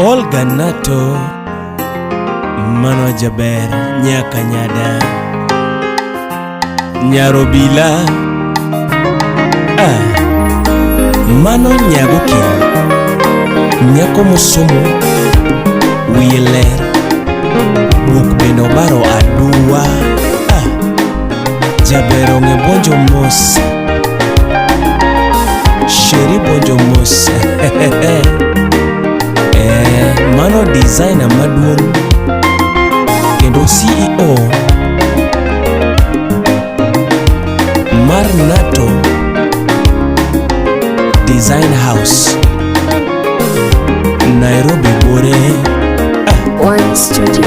Olga Nato mano jaber nyaka nyada Nyarobila ah, mano nyagokin nyako mosomo wiye ler buk bende obaro aduwa ah, jaber ong'e buonjo mos sheri buonjo mos eh, mano designer maduong' kendo CEO mar NATO Design House Nairobi Bore One Studio.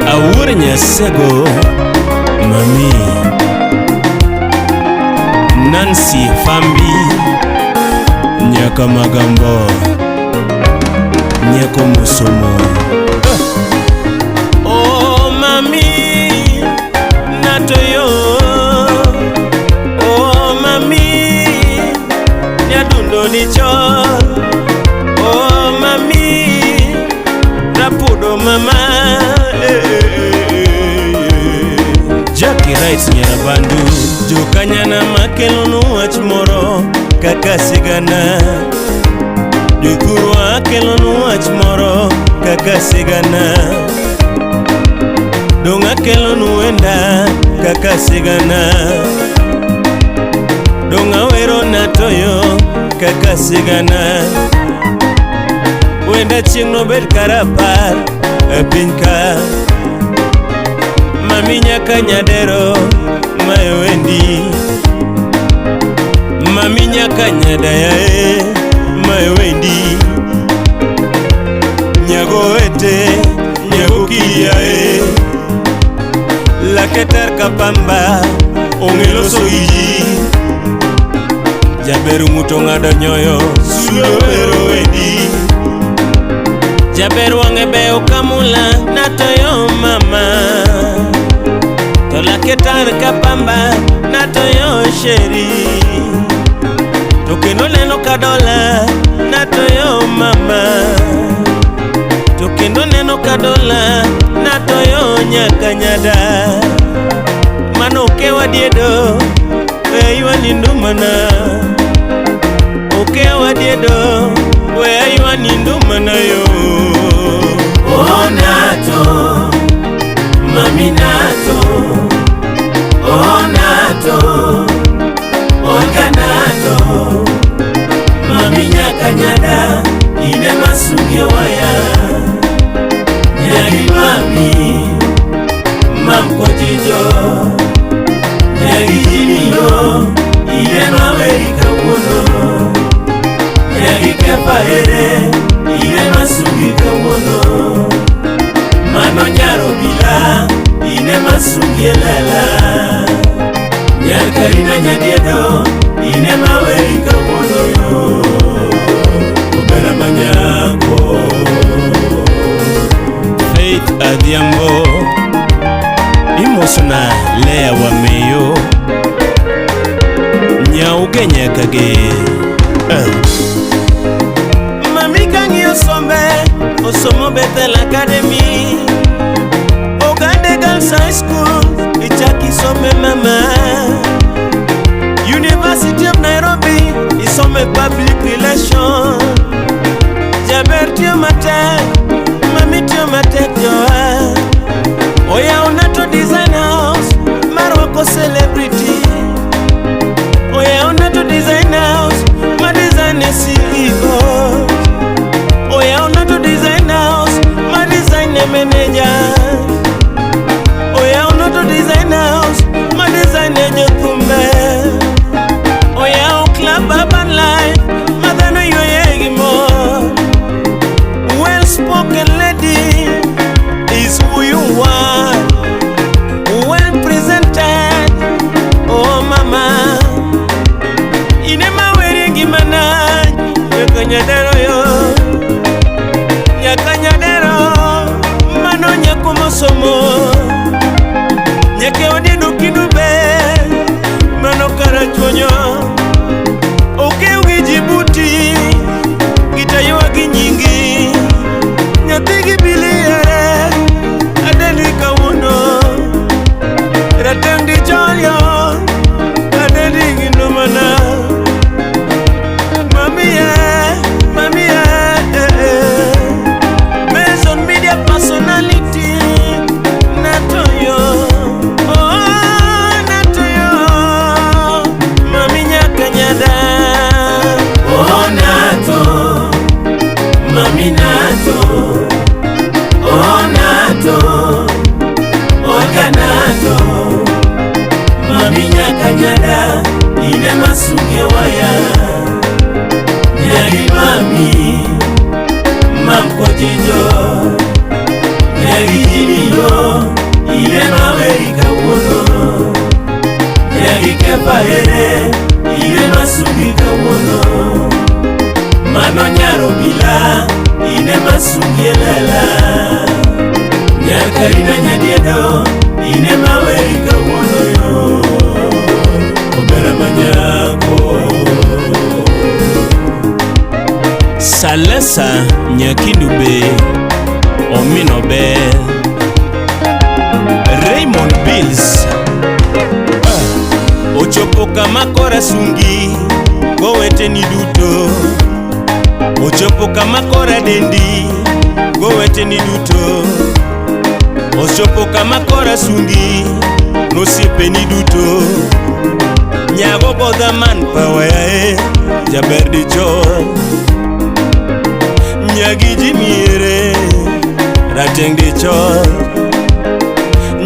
Awuor Nyasego Mami Nancy Fambi Nyaka Magambo Nyako Musomo. Oh mami Nato yo. Oh mami Nyadundo ni chon. Oh mami Rapudo mama eh, eh, eh, eh. Jackie Wright Nyarabandu Jokanyana makelonu wach moro kaka sigana Jothurwa akelonu wach moro kaka sigana Dong' akelonu wenda kaka sigana Dong' awero natoyo kaka sigana Wenda chieng' nobed karapar e piny ka Mami nyaka nyadero mayo wendi Mami nyaka nyadaya e mayo wendi Nyago ete nyago kiya e Lake tar kapamba ong'e loso gi ji Jaber ng'uto ng'ado nyoyo sudo wero wendi Jaber wang'e beyo kamula natoyo mama To lake tar kapamba natoyo sheri To kendo neno ka dola natoyo mama To kendo neno ka dola natoyo nyaka nyada Mano okewa diedo we aywani ndumana Okewa diedo we aywani ndumana yo. Oh Nato, mami Nato, oh Nato, Olga Nato, mami nyaka nyada ine masunge waya Nyagi mami, mamkojijo Nyagi jimiyo ine maweri kawuono Nyagi kefa ere ine masungi kawuono Mano nyaro bila ine masungi lela Nyakarina nyadiedo ine maweri kawuono yo Obera manyako Faith Adhiambo Imosona Lea Wameyo Nyauge nyaka ge Mami kang'iyo sombe osomo Bethel Academy Ogande Girls High School ichaki some mama University of Nairobi isome public relation Jaber tiyo matek mami tiyo matek joa Oyawo Nato Design House marwako celebrity Oyawo Nato Design House ma design ne CEO Oyawo Nato Design House ma design ne manager Oyawo Nato Design House ma design ne jothumbe Oyawo Club Urban Life ma dhano yweye gi mor Well spoken lady is who you are. Well presented, oh mama. Ine maweri ngimana nyaka nyadero yo nyaka nyadero mano nyako mosomo nyaka odiedo kidube mano karachuonyo okew gi Jibuti gitaywa gi nyingi. masunge waya. Nyagi mami mamkojijo. Nyagi jimiyo ine maweri kawuono. Nyagi kefa ere ine masungi kawuono. Mano nyaro bila ine masungi lela. Nyakarina nyadiedo ine maweri kawuono yo. Obera manyako. Salesa Nyakindube Ominobe Raymond Bills. Ochopo kama kora sungi goweteni duto. Ochopo kama kora dendi goweteni duto. Ochopo kama kora sungi nosiepeni duto. Nyago bodha man power yae jaber dichol. Nyagi jimiere rateng dichol.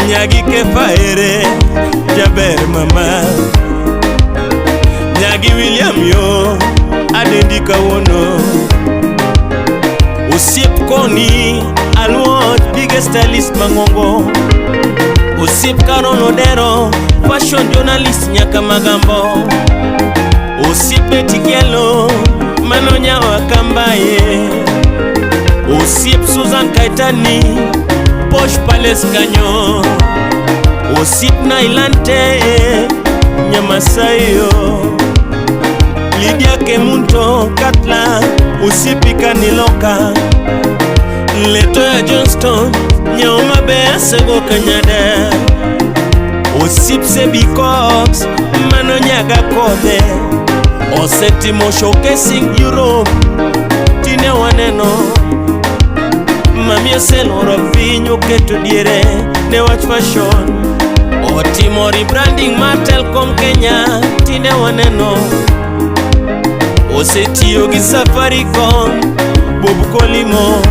Nyagi kefa ere jaber mama. Nyagi William yo adendi kawuono. Osiep koni aluoch biggest stylist mang'ongo. Osiep Caron Odero fashion journalist nyaka Magambo. Osiep Betty Kielo mano nyawa Kambaye. Osiep Susan Kaitani Posh Palace kanyo. Osiep Nailante Nyamasayo. Lydia Kemunto Katla Osiep Kaniloka. Letoya Johnston nyaoma be asego Kanyada. Osiep Sebi Cox mano nyaga kodhe. Osetimo showcasing Europe tine waneno. Mami oseloro piny oketo diere ne wach fashion. Otimo rebranding mar Telkom Kenya tine waneno. Osetiyo gi Safaricom Bob Kolimo.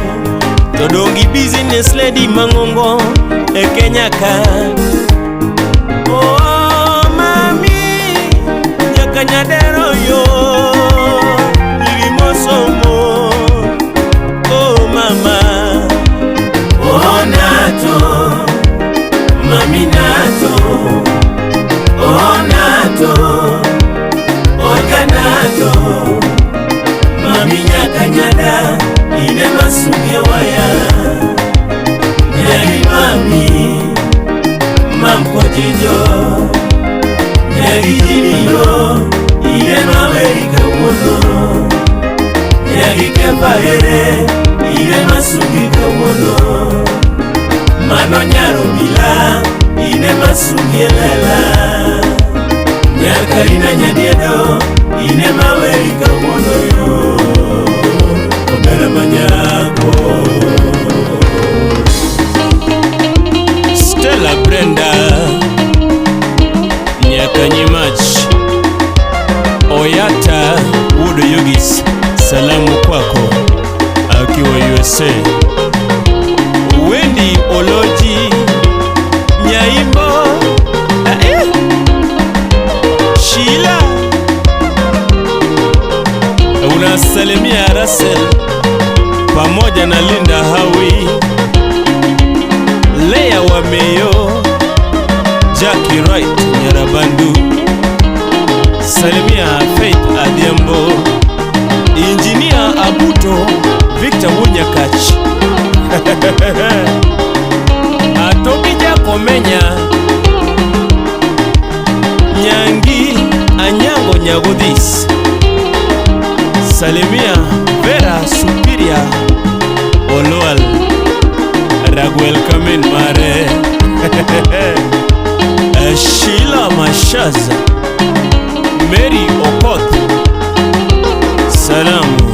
To dongi business lady mang'ongo e Kenya ka. Oh mami nyaka nyadero yo irimosomo. Oh mama. Oh nato mami nato. Oh nato oja nato. Mami nyaka nyada ine masunge waya. Nyagi mami mamkojijo. Nyagi jimiyo ine maweri kawuono. Nyagi kefa ere ine masungi kawuono. Mano nyaro bila ine masungi lela. Nyakarina nyadiedo ine maweri kawuono yo. Obera manyako. Stella Brenda Nyakanyimach Oyata Wudo Yogis salamu kwako akiwa USA. Wendy Oloji Nyaimbo Sheila unasalimia Russell pamoja na Linda Hawi, Lea Wameyo, Jackie Wright Nyarabandu. Salimia Faith Adhiambo, Engineer Abuto Victor Wunyakach. Atobija Komenya Nyangi Anyango Nyagodis. Salimia Vera Supiria Oloal Raguel Kamen Mare. Sheila Mashaza Mary Okoth salamu.